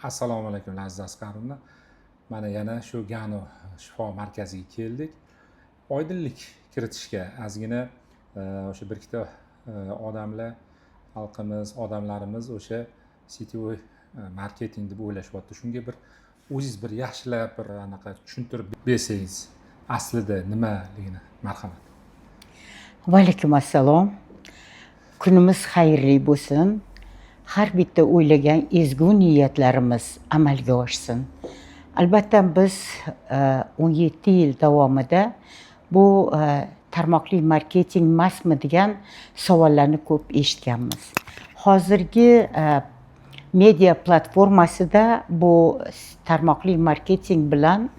Assalomu alaykum, Laziza Asqarovna. Mana, yana shu Gano shifo markaziga keldik oydinlik kiritishga ozgina. O'sha bir ikkita odamlar, xalqimiz, odamlarimiz o'sha сетевой marketing deb o'ylashyapti. Shunga bir o'zingiz bir yaxshilab bir anaqa tushuntirib bersangiz, aslida nimaligini, marhamat. Vaalaykum assalom. Kunimiz xayrli bo'lsin. Har bitta o'ylagan ezgu niyatlarimiz amalga oshsin. Albatta, biz 17 yil davomida bu tarmoqli marketing emasmi degan savollarni ko'p eshitganmiz. Hozirgi media platformasida bu tarmoqli marketing bilan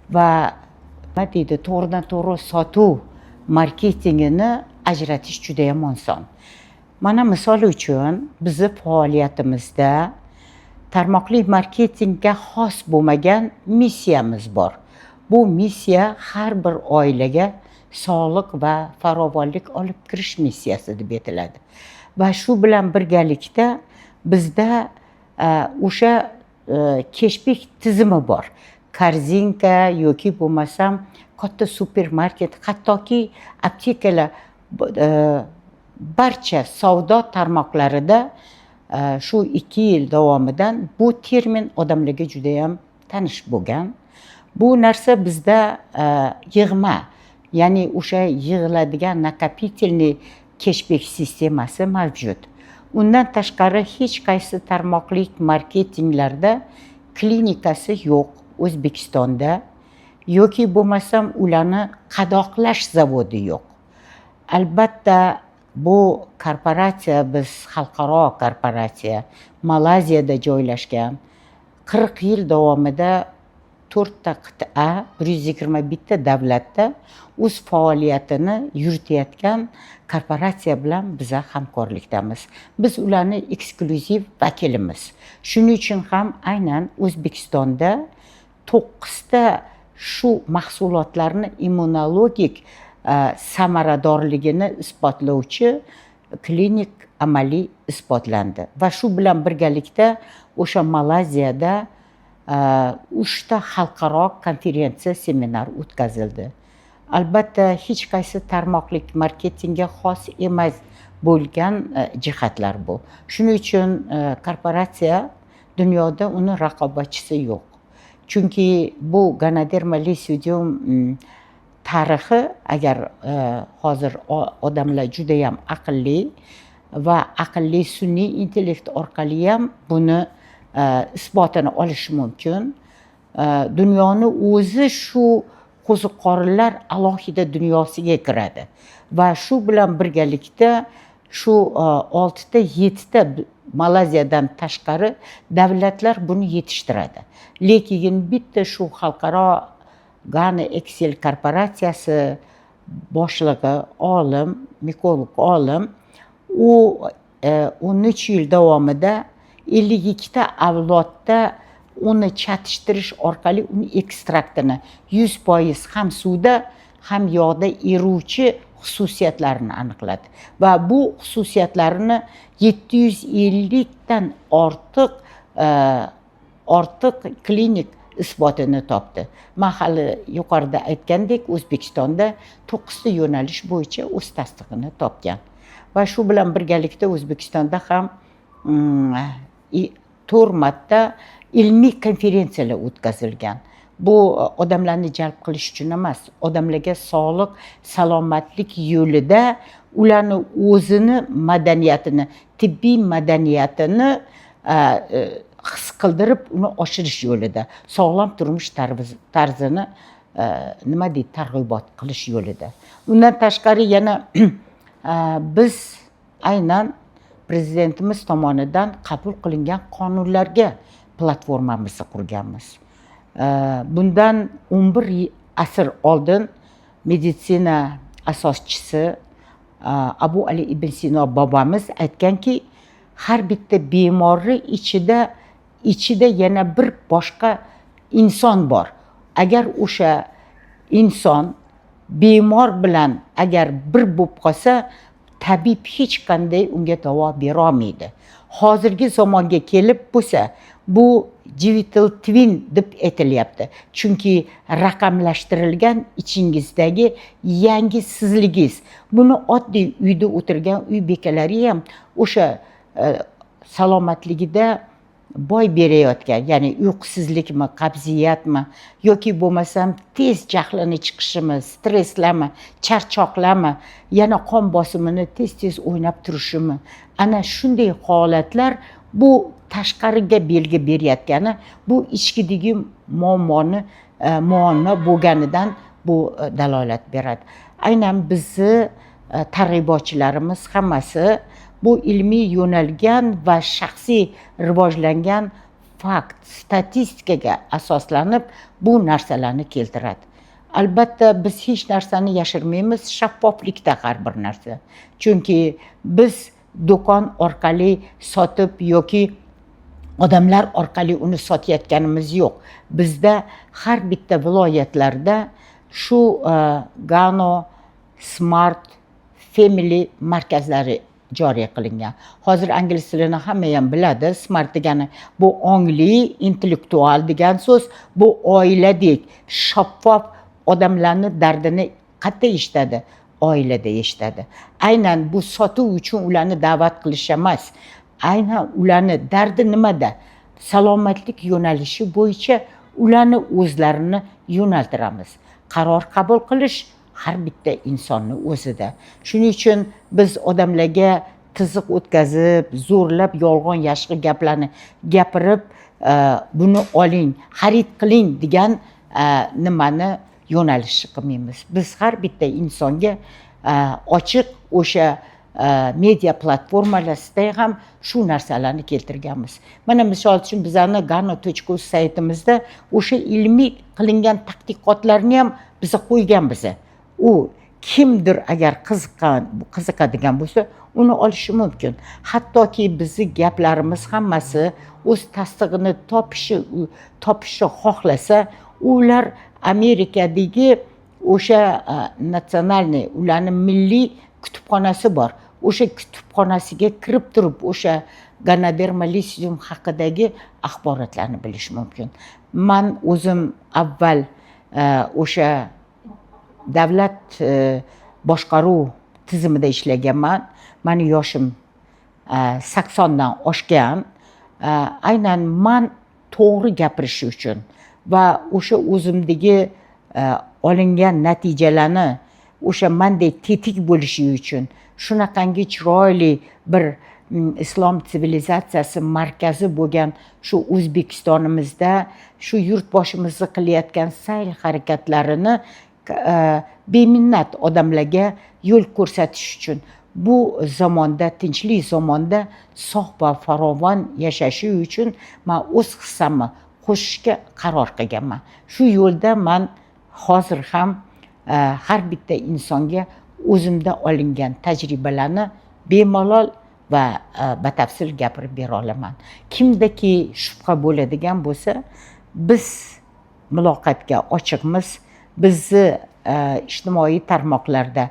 va, nima deydi, to'g'ridan to'g'ri sotuv marketingini ajratish judayam oson. Mana, misol uchun, bizni faoliyatimizda tarmoqli marketingga xos bo'lmagan missiyamiz bor. Bu missiya har bir oilaga sog'liq va farovonlik olib kirish missiyasi deb aytiladi. Va shu bilan birgalikda bizda o'sha keshbek tizimi bor, Korzinka yoki bo'lmasam katta supermarket, hattoki aptekalar, barcha savdo tarmoqlarida shu 2 yil davomidan bu termin odamlarga judayam tanish bo'lgan. Bu narsa bizda yig'ma, ya'ni o'sha yig'iladigan накопительный keshbek sistemasi mavjud. Undan tashqari, hech qaysi tarmoqli marketinglarda klinikasi yo'q O'zbekistonda yoki bo'lmasam ularni qadoqlash zavodi yo'q. Albatta, bu korporatsiya, biz xalqaro korporatsiya, Malayziyada joylashgan, 40 yil davomida to'rtta qit'a, 121 ta davlatda o'z faoliyatini yuritayotgan korporatsiya bilan biza hamkorlikdamiz. Biz ularni eksklyuziv vakilimiz. Shuning uchun ham aynan O'zbekistonda to'qqizta shu mahsulotlarni immunologik samaradorligini isbotlovchi klinik amaliy isbotlandi. Va shu bilan birgalikda o'sha Malayziyada uchta xalqaro konferensiya, seminar o'tkazildi. Albatta, hech qaysi tarmoqlik marketingga xos emas bo'lgan jihatlar bu. Shuning uchun korporatsiya dunyoda uni raqobatchisi yo'q, chunki bu Ganoderma lucidum tarixi, agar hozir odamlar judayam aqlli va aqlli sun'iy intellekt orqali ham buni isbotini olish mumkin. Dunyoni o'zi shu qo'ziqorinlar alohida dunyosiga kiradi. Va shu bilan birgalikda shu oltita, yettita Malayziyadan tashqari davlatlar buni yetishtiradi, lekin bitta shu xalqaro Gana Excel korporatsiyasi boshlig'i olim, mikolog olim, u 13 yil davomida 52 ta avlodda uni chatishtirish orqali uni ekstraktini 100% ham suvda, ham yog'da eruvchi xususiyatlarini aniqladi. Va bu xususiyatlarini 750 dan ortiq klinik isbotini topdi. Man hali yuqorida aytgandek, O'zbekistonda to'qqizta yo'nalish bo'yicha o'z tasdig'ini topgan. Va shu bilan birgalikda O'zbekistonda ham to'rt marta ilmiy konferensiyalar o'tkazilgan. Bu odamlarni jalb qilish uchun emas, odamlarga sog'liq, salomatlik yo'lida ularni o'zini madaniyatini, tibbiy madaniyatini his qildirib, uni oshirish yo'lida, sog'lom turmush tarzini nima deydi, targ'ibot qilish yo'lida. Undan tashqari, yana biz aynan prezidentimiz tomonidan qabul qilingan qonunlarga platformamizni qurganmiz. Bundan 11 asr oldin meditsina asoschisi Abu Ali ibn Sino bobomiz aytganki, har bitta bemorni ichida yana bir boshqa inson bor. Agar o'sha inson bemor bilan agar bir bo'lib qolsa, tabib hech qanday unga davo berolmaydi. Hozirgi zamonga kelib bo'lsa Bu digital twin deb aytilyapti, chunki raqamlashtirilgan ichingizdagi yangi sizligingiz. Buni oddiy uyda o'tirgan uy bekalari ham o'sha salomatligida boy berayotgan, ya'ni uyqusizlikmi, qabziyatmi yoki bo'lmasam tez jahlini chiqishimi, stresslarmi, charchoqlarmi, yana qon bosimini tez tez o'ynab turishimi, ana shunday holatlar bu tashqariga belgi berayotgani, bu ichkidagi muammoni muammo bo'lganidan bu dalolat beradi. Aynan bizni targ'ibotchilarimiz hammasi bu ilmiy yo'nalgan va shaxsiy rivojlangan fakt, statistikaga asoslanib bu narsalarni keltiradi. Albatta, biz hech narsani yashirmaymiz, shaffoflikda har bir narsa, chunki biz do'kon orqali sotib yoki odamlar orqali uni sotayotganimiz yo'q. Bizda har bitta viloyatlarda shu Gano Smart Family markazlari joriy qilingan. Hozir ingliz tilini hamma ham biladi. Smart degani bu ongli, intellektual degan so'z. Bu oiladek shaffof odamlarni dardini qayerda eshitadi? Oilada eshitadi. Aynan bu sotuv uchun ularni da'vat qilish emas, aynan ularni dardi nimada, salomatlik yo'nalishi bo'yicha ularni o'zlarini yo'naltiramiz. Qaror qabul qilish har bitta insonni o'zida. Shuning uchun biz odamlarga tiziq o'tkazib, zo'rlab, yolg'on yashiq gaplarni gapirib, buni oling, xarid qiling degan nimani yo'nalishni qilmaymiz. Biz har bitta insonga ochiq o'sha media platformalarida ham shu narsalarni keltirganmiz. Mana, misol uchun, bizani gano.uz saytimizda o'sha ilmiy qilingan tadqiqotlarni ham biza qo'yganmiz. U kimdir agar qiziqadigan bo'lsa, uni olishi mumkin. Hattoki bizni gaplarimiz hammasi o'z tasdig'ini topishni xohlasa, ular Amerikadagi o'sha национальный, ularni milliy kutubxonasi bor, o'sha kutubxonasiga kirib turib o'sha ganoderma lucidum haqidagi axborotlarni bilish mumkin. Man o'zim avval o'sha davlat boshqaruv tizimida ishlaganman. Mani yoshim 80dan oshgan. Aynan man to'g'ri gapirish uchun va o'sha o'zimdagi olingan natijalarni o'sha manday tetik bo'lishi uchun, shunaqangi chiroyli bir islom sivilizatsiyasi markazi bo'lgan shu O'zbekistonimizda shu yurtboshimizni qilayotgan sa'y harakatlarini beminnat odamlarga yo'l ko'rsatish uchun, bu zamonda, tinchlik zamonda sog' va farovon yashashi uchun man o'z hissamni qo'shishga qaror qilganman. Shu yo'lda man hozir ham har bitta insonga o'zimda olingan tajribalarni bemalol va batafsil gapirib bera olaman. Kimdaki shubha bo'ladigan bo'lsa, biz muloqotga ochiqmiz. Bizni ijtimoiy tarmoqlarda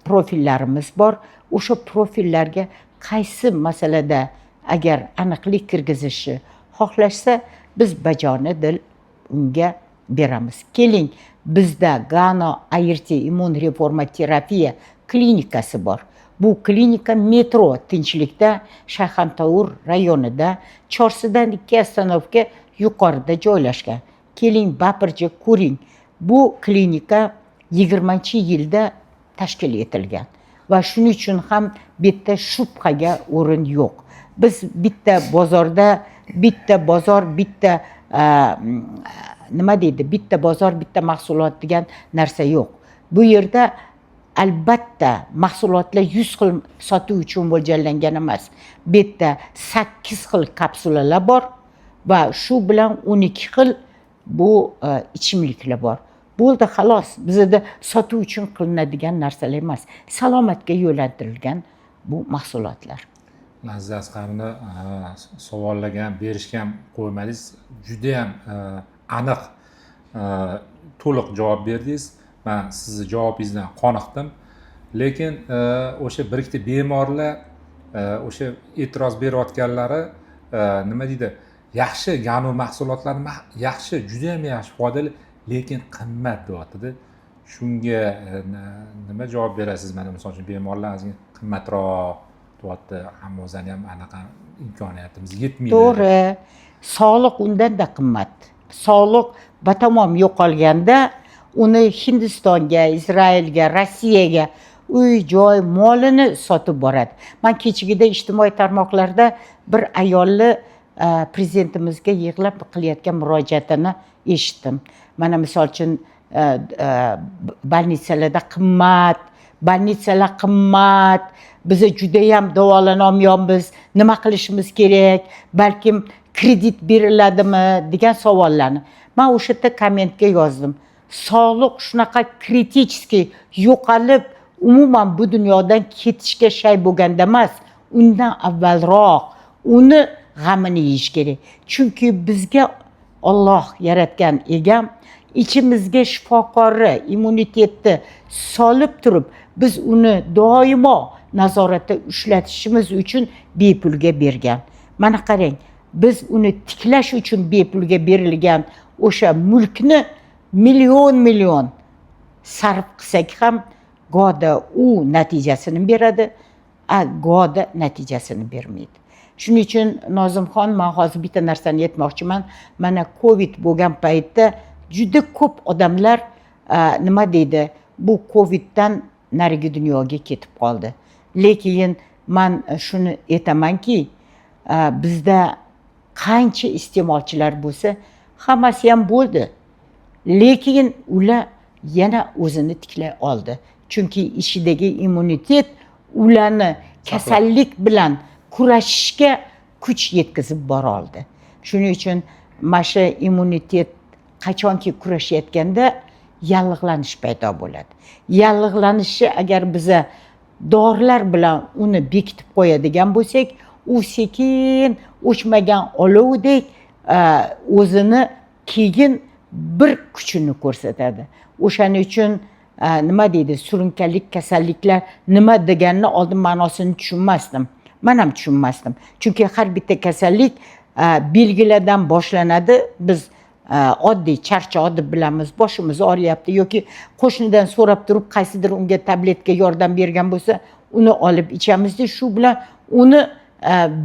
profillarimiz bor. O'sha profillarga qaysi masalada agar aniqlik kirgizishni xohlashsa, biz bajoni dil unga beramiz. Keling, bizda Gano AIRT immun reforma terapiya klinikasi bor. Bu klinika metro Tinchlikda, Shayxontohur rayonida, Chorsidan 2 остановка yuqorida joylashgan. Keling, bapurcha ko'ring. Bu klinika 20-yilda tashkil etilgan va shuning uchun ham bu yerda shubhaga o'rin yo'q. Biz bitta bozorda, bitta bozor, bitta nima deydi, bitta bozor, bitta mahsulot degan narsa yo'q. Bu yerda albatta mahsulotlar 100 xil sotuv uchun mo'ljallangan emas. Bu yerda 8 xil kapsulalar bor va shu bilan 12 xil bu ichimliklar bor. Bo'ldi, xolos. Bizada sotuv uchun qilinadigan narsalar emas, salomatga yo'naltirilgan bu mahsulotlar. Laziza Asqarovna, savollarga ham berishga ham qo'ymadingiz, judayam aniq, to'liq javob berdingiz. Man sizni javobingizdan qoniqdim, lekin o'sha bir ikkita bemorlar o'sha e'tiroz berayotganlari nima deydi. Yaxshi, Gano mahsulotlari yaxshi, judayam yaxshi, foydali, lekin qimmat deyaptida. Shunga nima javob berasiz? Mana misol uchun, bemorlar ozgina qimmatroq deyapti, hammamizni ham anaqa imkoniyatimiz yetmaydi. To'g'ri, sog'liq undanda qimmat. Sog'liq batamom yo'qolganda uni Hindistonga, Izrailga, Rossiyaga uy joy molini sotib boradi. Man kechagida ijtimoiy tarmoqlarda bir ayolni prezidentimizga yig'lab qilayotgan murojaatini eshitdim. Mana misol uchun, больница larda qimmat, больница lar qimmat, biza judayam davolanolmayapmiz, nima qilishimiz kerak, balkim kredit beriladimi degan savollarni man o'sha yerda kommentga yozdim. Sog'liq shunaqa критический yo'qolib, umuman bu dunyodan ketishga shay bo'lganda emas, undan avvalroq uni g'amini yeyish kerak. Chunki bizga Olloh yaratgan egam ichimizga shifokorni, immunitetni solib turib, biz uni doimo nazoratda ushlatishimiz uchun bepulga bergan. Mana qarang, biz uni tiklash uchun bepulga berilgan o'sha mulkni million million sarf qilsak ham, goda u natijasini beradi, a goda natijasini bermaydi. Shuning uchun, Nozimxon, man hozir bitta narsani aytmoqchiman. Mana covid bo'lgan paytda juda ko'p odamlar nima deydi, bu coviddan narigi dunyoga ketib qoldi. Lekin man shuni aytamanki, bizda qancha iste'molchilar bo'lsa, hammasi ham bo'ldi, lekin ular yana o'zini tiklay oldi, chunki ichidagi immunitet ularni kasallik bilan kurashishga kuch yetkazib bora oldi. Shuning uchun mana shu immunitet qachonki kurashayotganda yallig'lanish paydo bo'ladi. Yallig'lanishi agar biza dorilar bilan uni bekitib qo'yadigan bo'lsak, u sekin o'chmagan olovdek o'zini keyin bir kuchini ko'rsatadi. O'shaning uchun nima deydi, surunkalik kasalliklar nima deganini oldin ma'nosini tushunmasdim, man ham tushunmasdim, chunki har bitta kasallik belgilardan boshlanadi. Biz oddiy charchoq deb bilamiz, boshimiz og'riyapti yoki qo'shnidan so'rab turib qaysidir unga tabletka yordam bergan bo'lsa, uni olib ichamizda, shu bilan uni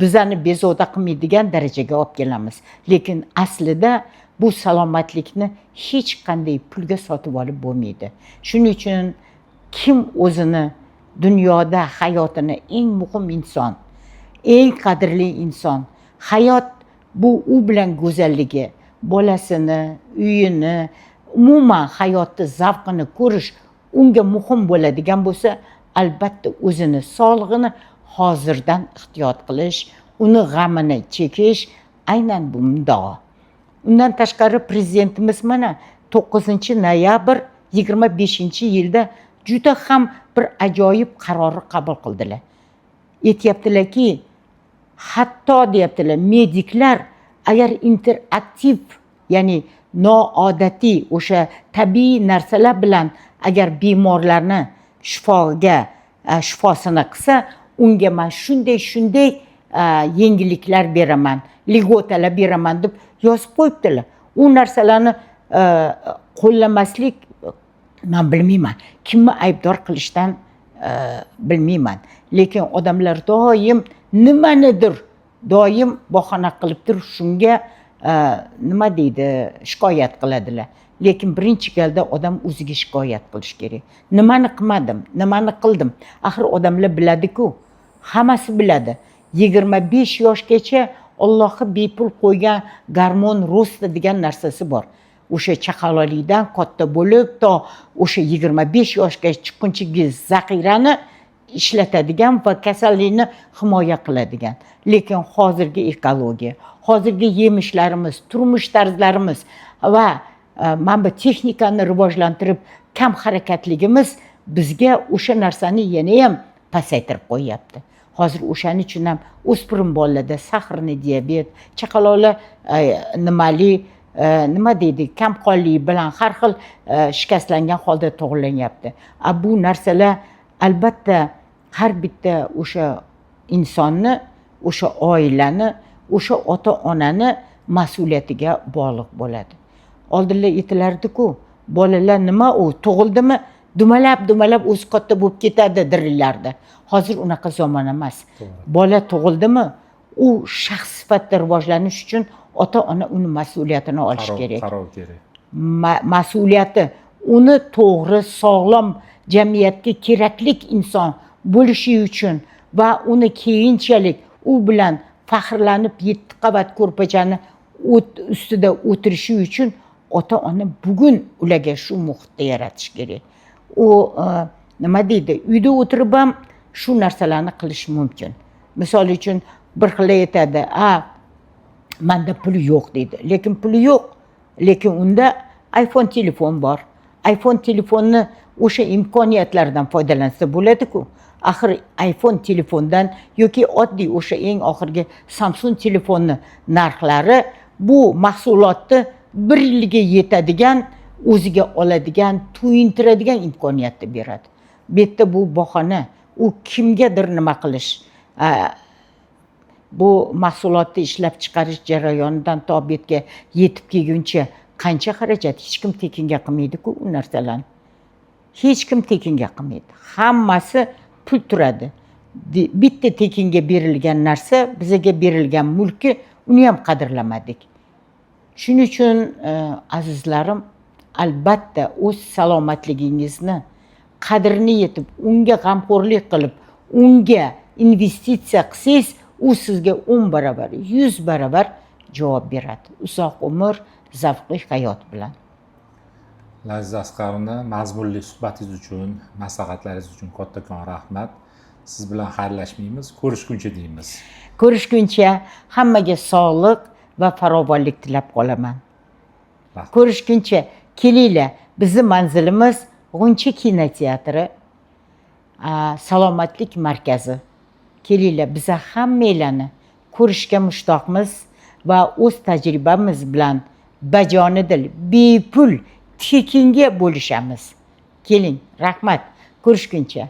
bizani bezovta qilmaydigan darajaga olib kelamiz. Lekin aslida bu salomatlikni hech qanday pulga sotib olib bo'lmaydi. Shuning uchun kim o'zini dunyoda hayotini eng muhim inson, eng qadrli inson, hayot bu u bilan go'zalligi, bolasini, uyini, umuman hayotni zavqini ko'rish unga muhim bo'ladigan bo'lsa, albatta o'zini sog'lig'ini hozirdan ehtiyot qilish, uni g'amini chekish aynan bu muddao. Undan tashqari, prezidentimiz mana 9-noyabr 25-yilda juda ham bir ajoyib qarorni qabul qildilar. Aytyaptilarki, hatto deyaptilar, mediklar agar interaktiv, ya'ni noodatiy o'sha tabiiy narsalar bilan agar bemorlarni shifoga shifosini qilsa, unga man shunday shunday yengilliklar beraman, льгота lar beraman deb yozib qo'yibdilar. U narsalarni qo'llamaslik, man bilmayman, kimni aybdor qilishdan bilmayman, lekin odamlar doim nimanidir doim bahona qilib turib shunga nima deydi, shikoyat qiladilar. Lekin birinchi galda odam o'ziga shikoyat qilish kerak: nimani qilmadim, nimani qildim? Axir odamlar biladiku, hammasi biladi, 25 yoshgacha Ollohni bepul qo'ygan гормон роста degan narsasi bor. O'sha chaqaloqlikdan katta bo'lib to o'sha 25 yoshga chiqqunchagi zaxirani ishlatadigan va kasallikni himoya qiladigan. Lekin hozirgi ekologiya, hozirgi yemishlarimiz, turmush tarzlarimiz va mana bu texnikani rivojlantirib kam harakatligimiz bizga o'sha narsani yanayam pasaytirib qo'yyapti. Hozir o'shaning uchun ham o'spirin bolalarda сахарный диабет, chaqaloqlar nimali nima deydi, kamqonlik bilan har xil shikastlangan holda tug'ilanyapti. A bu narsalar albatta har bitta o'sha insonni, o'sha oilani, o'sha ota onani mas'uliyatiga bog'liq bo'ladi. Oldinlar aytilardi-ku, bolalar nima u tug'ildimi, dumalab dumalab o'zi katta bo'lib ketadi dirilardi. Hozir unaqa zamon emas. Bola tug'ildimi, u shaxs sifatida rivojlanish uchun ota ona uni mas'uliyatini olishi kerak. Qarov kerak. Mas'uliyati uni to'g'ri, sog'lom, jamiyatga keraklik inson bo'lishi uchun va uni keyinchalik u bilan faxrlanib 7 qavat ko'rpachani o't ustida o'tirishi uchun ota ona bugun ularga shu muhitni yaratish kerak. U nima deydi, uyda o'tirib ham shu narsalarni qilish mumkin. Misol uchun, bir xil aytadi, a manda pul yo'q deydi, lekin puli yo'q, lekin unda iPhone telefon bor. iPhone telefonni o'sha imkoniyatlardan foydalansa bo'ladi-ku. Axir iPhone telefondan yoki oddiy o'sha eng oxirgi Samsung telefonni narxlari bu mahsulotni bir yilga yetadigan, o'ziga oladigan, to'yintiradigan imkoniyatni beradi. Bu yerda bu bahona, u kimgadir nima qilish, bu mahsulotni ishlab chiqarish jarayonidan to bu yerga yetib kelguncha qancha xarajat, hech kim tekinga qilmaydi-ku u narsalarni. Hech kim tekinga qilmaydi, hammasi pul turadi. Bitta tekinga berilgan narsa, bizaga berilgan mulki, uni ham qadrlamadik. Shuning uchun, azizlarim, albatta o'z salomatligingizni qadrini yetib, unga g'amxo'rlik qilib, unga investitsiya qilsangiz, u sizga 10 barobar, 100 barobar javob beradi, uzoq umr, zavqli hayot bilan. Laziza Asqarovna, mazmunli suhbatingiz uchun, maslahatlaringiz uchun kattakon rahmat. Siz bilan xayrlashmaymiz, ko'rishguncha deymiz. Ko'rishguncha. Hammaga sog'liq va farovonlik tilab qolaman. Rahmat. Ko'rishguncha. Kelinglar, bizni manzilimiz G'uncha kinoteatri, salomatlik markazi. Kelinglar, biza hammanglarni ko'rishga mushtoqmiz va o'z tajribamiz bilan bajonidil, bepul, tekinga bo'lishamiz. Keling, rahmat, ko'rishguncha.